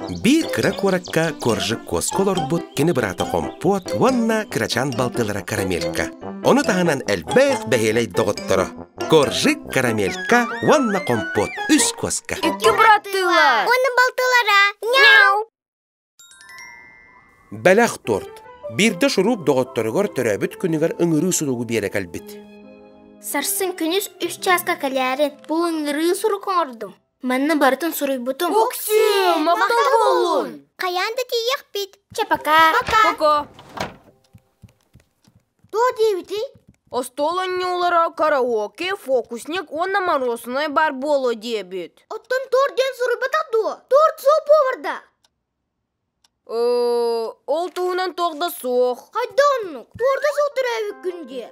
Биир кыра куоракка Коржик куоска олорбут кини быраата Хомпуот уонна кырачаан балтылара Карамелька. Ону таһынан элбэх бэһиэлэй доҕотторо Коржик, Карамелька уонна Хомпуот үс куоска. Икки быраттыылар. Уонна балтылара. Няу! Бэлэх торт. Биирдэ шуруп доҕотторугар төрөөбүт күнүгэр ыҥырыы суругу биэрэ кэлбит. Сарсын күнүс үс чааска кэлээрин, бу ыҥырыы сурук оҥордум. Манна барытын суруйбутум. Оксиэ, махтал буоллун! Хайаан да тиийиэхпит. Чэ, пока. Пока. Пока. Туох диэбитий? Остуол оонньуулара, караоке, фокусник уонна мороженое баар буолуо диэбит. Оттон торт диэн суруйбатах дуо? Торт суох поварда. Ол туһунан туох да суох. Хайда оннук? Торда суох төрөөбүккүн диэ.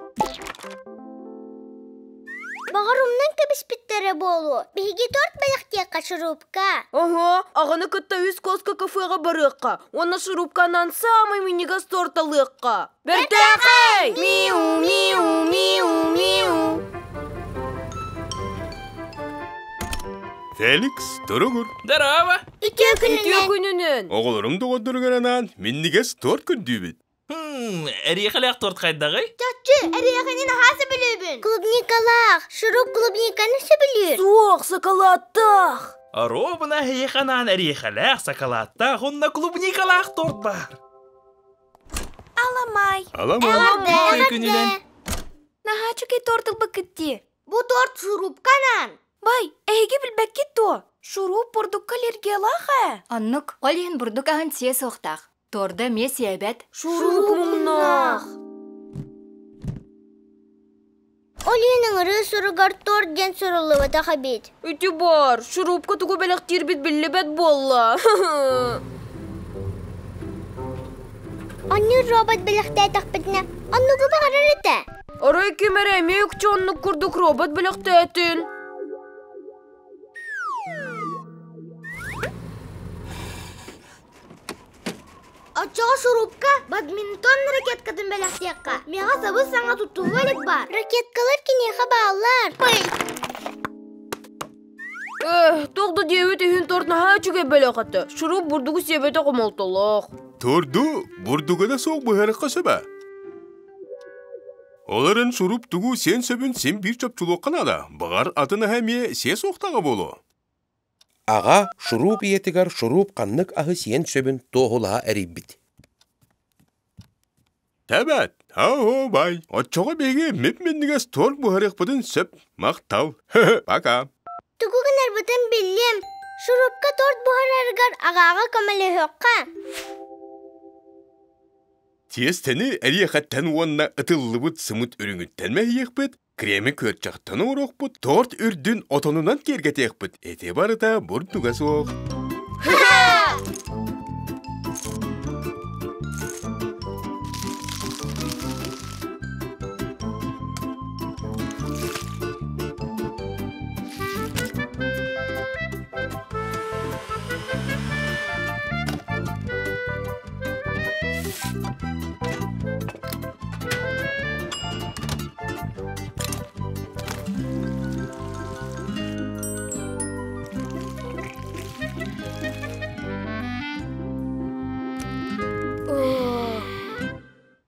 Баҕар умнан кэбиспиттэрэ буолуо. Биһиги торт бэлэхтиэххэ шурупка. Оһо, аҕаны кытта үс коска кафеҕа барыахха уонна шурупканан саамай минньигэс торт алыахха. Бэртээхэй! Миу, миу, миу, миу. Феликс, туругур. Здорово! Үтүө күнүнэн! Үтүө күнүнэн! Оҕолорум доҕордоругар анаан минньигэс торт көрдүүбүт. Эриэхэлээх торт хайдаҕый? Чаччы, эриэхэни наһаа сөбүлүүбүн. Клубникалаах, шуруп клубниканы сөбүлүүр. Суох, сакалааттаах. Оруобуна эһиэхэ анаан эриэхэлээх, сакалааттаах уонна клубникалаах торт баар. Аламай. Аламай. Үтүө күнүнэн. Наһаа үчүгэй торт ылбыккыт дии. Бу торт шурупканан. Бай, эһиги билбэккит дуо? Шуруп бурдукка аллергиялаах ээ. Оннук, ол иһин бурдук аһын сиэ суохтаах. Торда эмиэ сиэбэт. Шуруп муҥнаах. Ол иһин ыҥырыы суругар торт диэн суруллубатах эбит. Ити баар, шурупка тугу бэлэхтиирбит биллибэт буолла. Онньуур робот бэлэхтээтэхпитинэ, оннугу баҕарар этэ. Арай ким эрэ эмиэ үкчү оннук курдук робот бэлэхтээтин. Оччоҕо шурупка бадминтон ракеткатын бэлэхтиэххэ. Миэхэ сабыс-саҥа туттулла илик баар. Ракеткалар киниэхэ бааллар. Эх, туох да диэбит иһин торт наһаа үчүгэй бэлэх этэ. Шуруп бурдугу сиэбэтэ хомолтолоох. Торду бурдуга да суох быһарыкка сөбө. Олорон шуруп тугу сиэн сөбүн син биир чопчулуохха наада. Баҕар атын аһа эмиэ сиэ суохтааҕа буолуо. Аҕа шуруп ийэтигэр шуруп ханнык аһы сиэн сөбүн туоһулаһа эрийбит. Тэбэт, ау бай, оччоҕо биһиги мип-минньигэс торт буһарыахпытын сөп, махтал. Пока. Тугу гынарбытын биллим. Шурупка торт буһарарыгар аҕаҕа көмөлөһүөххэ. Тиэстэни эриэхэттэн уонна ытыллыбыт сымыт үрүҥүттэн мэһийиэхпит, Креми күөрчэхтэн оҥоруохпут, торт үрдүн отонунан киэргэтиэхпит. Ити барыта бурдуга суох.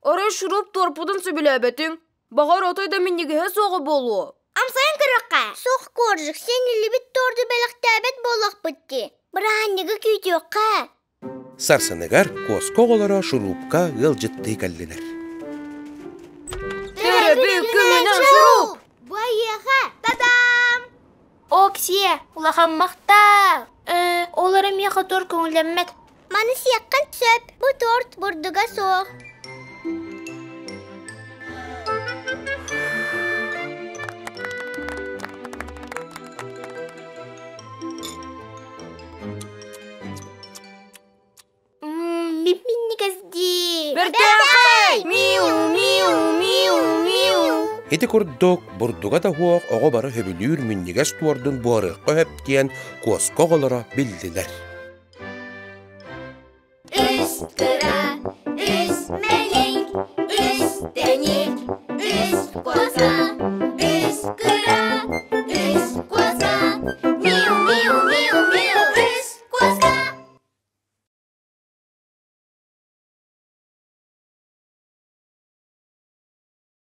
Арай шуруп торпутун сөбүлээбэтиҥ. Баҕар отой да минньигэһэ суоҕа буолуо. Амсайан көрүөххэ. Суох коржик, сен илибит торду бэлэхтээбэт буоллахпыт дии. Бырааһынньыгы күүтүөххэ. Сарсыныгар куоска оҕолоро шурупка ыалдьыттыы кэллилэр. Төрөбү күнүнэн шуруп! Бу эйиэхэ! Та-дам! Оксиэ, улахан махтал! Э, ол эрэ миэхэ торт көҥүллэммэт. Маны сиэххин сөп. Бу торт бурдуга суох. Мип-минньигэс дии. Бэртээхэй! Миу, миу, миу, миу. Ити курдук бурдуга да суох оҕо бары сөбүлүүр минньигэс туордун буһарыахха сөп диэн куоска оҕолоро биллилэр.